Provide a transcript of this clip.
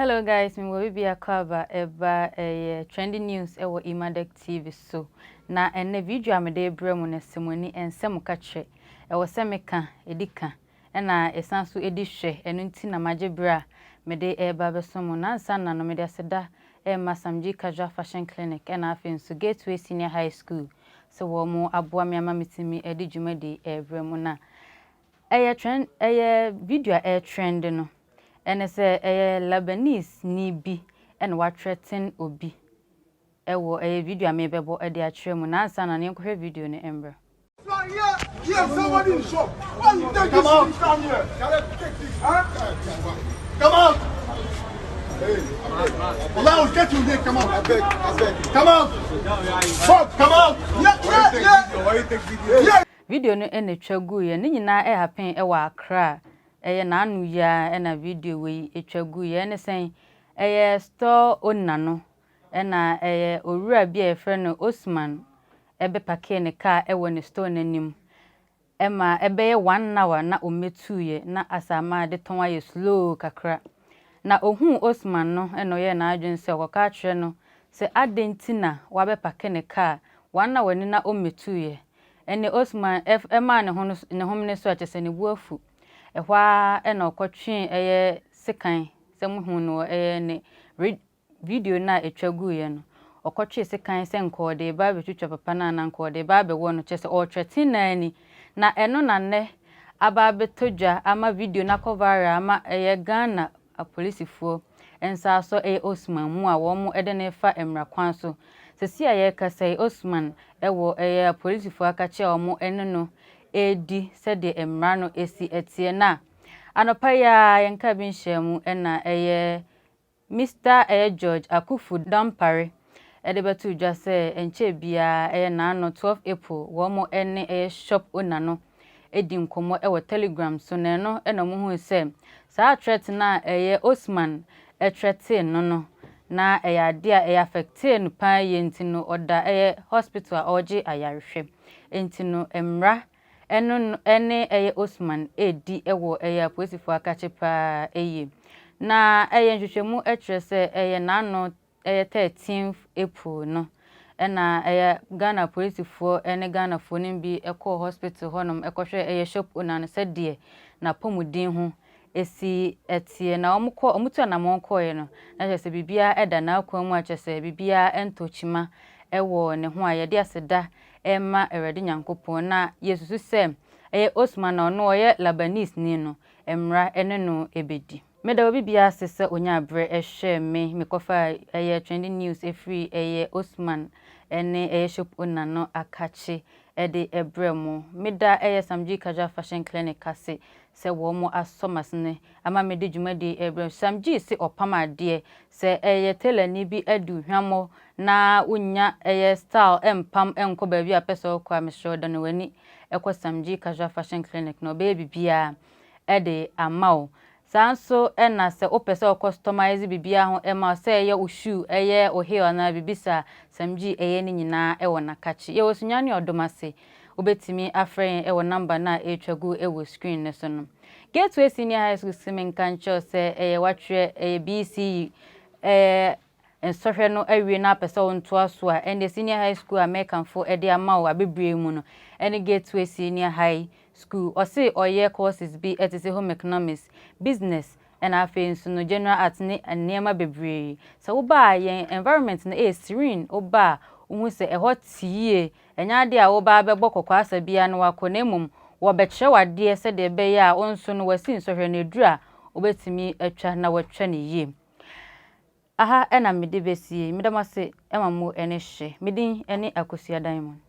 Hello guys, me wɔ bibi akɔ aba ɛba ɛyɛ Trending News ɛwɔ Imadek TV so. Na ɛnɛ video a mede brɛ mu no, sɛ mo ani nsɛm ka kyerɛ. Ɛwɔ sɛ meka ɛdi ka ɛna ɛsan so ɛdi hwɛ. Ɛno nti na magye berɛ a mede ɛreba abɛso mo. Nansa na no mede aseda ɛrema Samg Casual Fashion Clinic ɛna afei nso Gateway Senior High School sɛ wɔn mo aboa me ama metumi ɛde dwumadi ɛrebrɛ mu. Na ɛyɛ trend, ɛyɛ video a ɛyɛ trend no, ɛne sɛ ɛyɛ Lebanese ni bi ɛna wathreaten obi ɛwɔ ɛyɛ video a mebɛbɔ ɛde akyerɛ mu. Nansa na ne nkɔhwɛ video no mbrɛ. Here, here, somebody in shop. Why you take this thing come here? Take this. Huh? Come out. Hey, Allah will get you here. Come out. I beg, I beg. Come out. Fuck, come out. Yeah. Why you take video? Yeah. Video no ɛna etwa guiɛ. Ne nyinaa ɛhappen ɛwɔ Accra. Ɛyɛ n'ano yi a ɛna video wei etwa guiɛ. Ɛne sɛn ɛyɛ store owner no ɛna ɛyɛ owura bi a yɛfrɛ no Osman ɛbɛpark ne car ɛwɔ ne store n'anim ɛma ɛbɛyɛ one hour na ɔmmɛtuiɛ, na asama de tɔn ayɛ slow kakra. Na ohuu Osman no, ɛna ɔyɛɛ n'adwene sɛ ɔkɔka akyerɛ no sɛ adɛn nti na wabɛpark ne car one hour ni na ɔmmɛtuiɛ. Ɛne Osman ɛmaa ne ho no ne homene so a kyerɛ sɛ ne bo afu. Ɛhɔ ara ɛna ɔkɔtwee ɛyɛ sekan. Sɛ muhu no wɔ ɛyɛ ne video no a etwa guiɛ no, ɔkɔtwee sekan sɛ nka ɔde ba abɛtwitwa papa no anaa nka ɔde ba abɛwɔ no, kyerɛ sɛ ɔrethreaten naa ni. Na ɛno na nnɛ aba abɛtɔ dwa ama video no akɔ viral ama ɛyɛ Ghana apolisifoɔ nsa asɔ ɛyɛ Osman mu a wɔn de no fa mmara kwan so. Sisi a yɛrekasa yi, Osman ɛwɔ ɛyɛ apolisifoɔ akakye a wɔn ne no redi sɛdeɛ mmara no esi teɛ. Na anɔpa yi a yɛnka bi nhyia mu ɛna ɛyɛ Mr ɛyɛ George Akuffo Dampare ɛde bɛto dwa sɛ nkyɛn biara ɛyɛ n'ano 12 April wɔn ne ɛyɛ shop owner no edi nkɔmmɔ ɛwɔ Telegram so. Na ɛno ɛna wɔn hu sɛ saa threat no a ɛyɛ Osman ɛthreaten no, na ɛyɛ adeɛ a ɛyɛ affectee no paa yie, nti no ɔda ɛyɛ hospital a ɔregye ayarehwɛ. Nti no mmara ɛno no ɛne ɛyɛ Osman edi ɛwɔ ɛyɛ apolisifoɔ akakye paa ɛyie. Na ɛyɛ nhwehwɛmu ɛkyerɛ sɛ ɛyɛ n'ano ɛyɛ 13th April no ɛna ɛyɛ Ghana polisifoɔ ɛne Ghanafoɔ no bi ɛkɔɔ hospital hɔnom ɛkɔhwɛ ɛyɛ shop owner no sɛdeɛ n'apɔmuden ho esi ɛteɛ. Na wɔn kɔ wɔn tu anamɔn kɔɔɛ no, na kyerɛ sɛ biribiara ɛda n'akwan mu a kyerɛ sɛ biribiara ɛntɔ kyima ɛwɔ ne ho a yɛde aseda ɛma Awurade Nyankopɔn. Na yɛsusu sɛ ɛyɛ Osman na ɔno ɔyɛ Lebanese ni no, mmara ɛne no ɛbɛdi. Meda obi biara ase sɛ onya aberɛ ɛhwɛ me. Mekɔfa ɛyɛ Trending News ɛfiri ɛyɛ Osman ɛne ɛyɛ shop owner no akakye ɛde ɛbrɛ mo. Meda ɛyɛ Samg Casual Fashion Clinic ase sɛ wɔn mo asɔ m'asene ama mede dwumadie ɛbrɛ. Samg se ɔpam adeɛ. Sɛ ɛyɛ tailor bi adi hwammɔ na wonya ɛyɛ style ɛmpam ɛnkɔ baabi a pɛ sɛ ɔkɔ a, mesrɛ ɔda no w'ani ɛkɔ Samg Casual Fashion Clinic na ɔbɛyɛ biribiara ɛde ama wo. Saa nso ɛna sɛ wopɛ sɛ ɔcustomize biribiara ho ɛma wo, sɛ ɛyɛ wo shoe, ɛyɛ wo heel anaa biribi saa, Samg ɛyɛ ne nyinaa ɛwɔ n'akakye. Yɛwɔ Sunyani Ɔdom ase. Wobɛtumi afrɛ yɛn ɛwɔ number no a ɛretwa gu ɛwɔ screen no so no. Gateway Senior High School si menka nkyɛw sɛ ɛyɛ watwerɛ ɛyɛ BECE ɛyɛ nsɔhwɛ no awie na apɛ sɛ wontoa so a, ɛnde senior high school a mɛkamfo ɛde ama wo abɛbrɛ mu no ɛne Gateway Senior High School. Ɔse ɔyɛ courses bi ɛte sɛ home economics, business, ɛna afei nso no general art ne nneɛma bebree. Sɛ wobaa yɛn environment no ɛyɛ serene. Wobaa wohu sɛ ɛhɔ te yie. Ɛnyɛ adeɛ a wobaa bɛbɔ kɔkɔɔ asa biara no wakɔ, na mmom wɔbɛkyerɛ wadeɛ sɛdeɛ ɛbɛyɛ a wo nso no wasi nsɔhwɛ no aduru a wobɛtumi atwa na watwa ne yie. Aha ɛna mede bɛsie. Meda mo ase ɛma mo ɛne hyɛ. Medin ɛne Akosua Diamond.